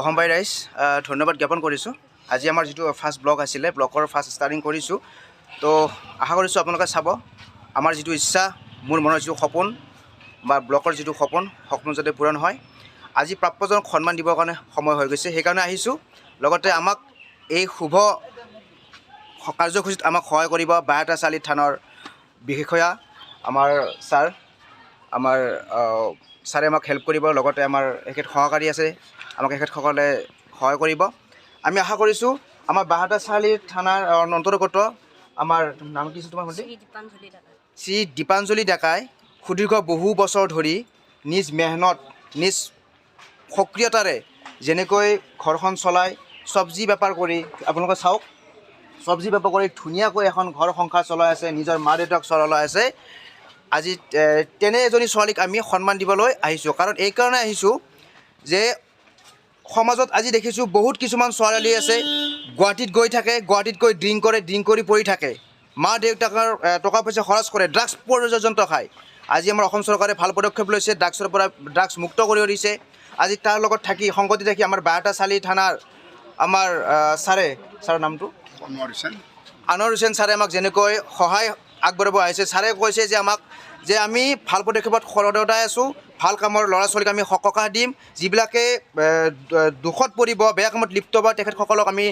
অসমবাসী ৰাইজ ধন্যবাদ জ্ঞাপন কৰিছোঁ। আজি আমাৰ যিটো ফাৰ্ষ্ট ব্লগ আছিলে, ব্লগৰ ফাৰ্ষ্ট ষ্টাৰ্টিং কৰিছোঁ। তো আশা কৰিছোঁ আপোনালোকে চাব। আমাৰ যিটো ইচ্ছা, মোৰ মনৰ যিটো সপোন বা ব্লগৰ যিটো সপোন, সপোন যাতে পূৰণ হয়। আজি প্ৰাপ্যজনক সন্মান দিবৰ কাৰণে সময় হৈ গৈছে, সেইকাৰণে আহিছোঁ। লগতে আমাক এই শুভ কাৰ্যসূচীত আমাক সহায় কৰিব বাইহাটা চাৰিআলি থানৰ বিষয়া আমাৰ ছাৰ, আমাৰ ছাৰে আমাক হেল্প কৰিব। লগতে আমাৰ এখেত সহকাৰী আছে, আমাক এখেতসকলে সহায় কৰিব। আমি আশা কৰিছোঁ আমাৰ বাইহাটা চাৰিআলি থানাৰ অন্তৰ্গত আমাৰ নাম কি আছিল তোমাৰ ভণ্টি? শ্ৰী দীপাঞ্জলি ডেকা। শ্ৰী দীপাঞ্জলি ডেকাই সুদীৰ্ঘ বহু বছৰ ধৰি নিজ মেহনত, নিজ সক্ৰিয়তাৰে যেনেকৈ ঘৰখন চলাই চব্জি বেপাৰ কৰি, আপোনালোকে চাওক, চব্জি বেপাৰ কৰি ধুনীয়াকৈ এখন ঘৰ সংসাৰ চলাই আছে, নিজৰ মা দেউতাক চলাই আছে। আজি তেনে এজনী ছোৱালীক আমি সন্মান দিবলৈ আহিছোঁ। কাৰণ এইকাৰণে আহিছোঁ যে সমাজত আজি দেখিছোঁ বহুত কিছুমান ছোৱালী আছে, গুৱাহাটীত গৈ থাকে, গুৱাহাটীত গৈ ড্ৰিংক কৰে, ড্ৰিংক কৰি পৰি থাকে, মা দেউতাকৰ টকা পইচা খৰচ কৰে, ড্ৰাগছ পৰ্যন্ত খায়। আজি আমাৰ অসম চৰকাৰে ভাল পদক্ষেপ লৈছে, ড্ৰাগছৰ পৰা ড্ৰাগছ মুক্ত কৰি দিছে। আজি তাৰ লগত থাকি, সংগতি থাকি আমাৰ বাইহাটা চাৰিআলি থানাৰ আমাৰ ছাৰে, ছাৰৰ নামটো আনোৱাৰ হুছেইন। আনোৱাৰ হুছেইন ছাৰে আমাক যেনেকৈ সহায় আগবঢ়াব আহিছে, ছাৰে কৈছে যে আমাক যে আমি ভাল পদক্ষেপত সদায় আছোঁ, ভাল কামৰ ল'ৰা ছোৱালীক আমি সকাহ দিম, যিবিলাকে দুখত পৰিব, বেয়া কামত লিপ্ত হ'ব, তেখেতসকলক আমি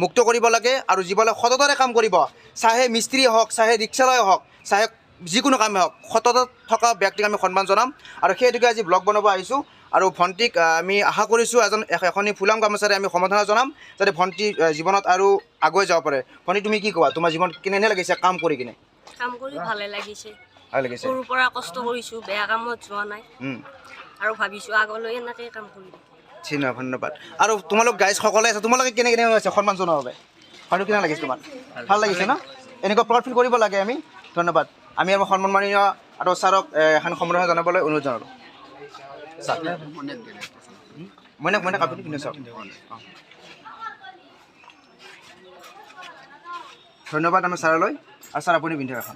মুক্ত কৰিব লাগে। আৰু যিবিলাক সততাৰে কাম কৰিব, চাহে মিস্ত্ৰী হওক, চাহে ৰিক্সালয় হওক, চাহে যিকোনো কামেই হওক, সততাত থকা ব্যক্তিক আমি সন্মান জনাম। আৰু সেই হেতুকে আজি ব্লগ বনাব আহিছোঁ। আৰু ভণ্টিক আমি আশা কৰিছোঁ এজন এখনি ফুলাম গামোচাৰে আমি সম্বৰ্ধনা জনাম, যাতে ভণ্টি জীৱনত আৰু আগুৱাই যাব পাৰে। ভণ্টি, তুমি কি কোৱা, তোমাৰ জীৱন কেনে লাগিছে কাম কৰি কিনে? কাম কৰি ভালে লাগিছে। ভাল লাগিছে। সৰুৰ পৰা কষ্ট কৰিছোঁ, বেয়া কামত যোৱা নাই। আৰু ভাবিছোঁ আগলৈ এনেকৈ কাম কৰিম। ঠিক, ধন্যবাদ। আৰু তোমালোক গাইজ সকলে আছে, তোমালোকে কেনে কেনে আছে সন্মান জনোৱাৰ বাবে? আৰু কেনে লাগিছে তোমাৰ? ভাল লাগিছে ন? এনেকুৱা প্ৰাউড ফিল কৰিব লাগে আমি। ধন্যবাদ। আমি আমাৰ সন্মাননীয় আৰু ছাৰক এখন সম্বৰ্ধনা জনাবলৈ অনুৰোধ জনালোঁ। ছাৰ, মইনাক, মইনাক আপুনি পিন্ধে চাওক। অঁ, ধন্যবাদ আমাৰ ছাৰলৈ। আৰু ছাৰ, আপুনি পিন্ধে এখন।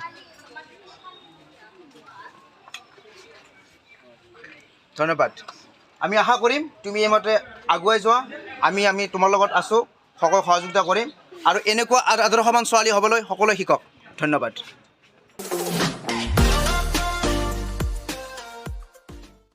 ধন্যবাদ। আমি আশা কৰিম তুমি এইমতে আগুৱাই যোৱা। আমি আমি তোমাৰ লগত আছোঁ, সকলো সহযোগিতা কৰিম। আৰু এনেকুৱা আদৰ্শৱান ছোৱালী হ'বলৈ সকলোৱে শিকক। ধন্যবাদ।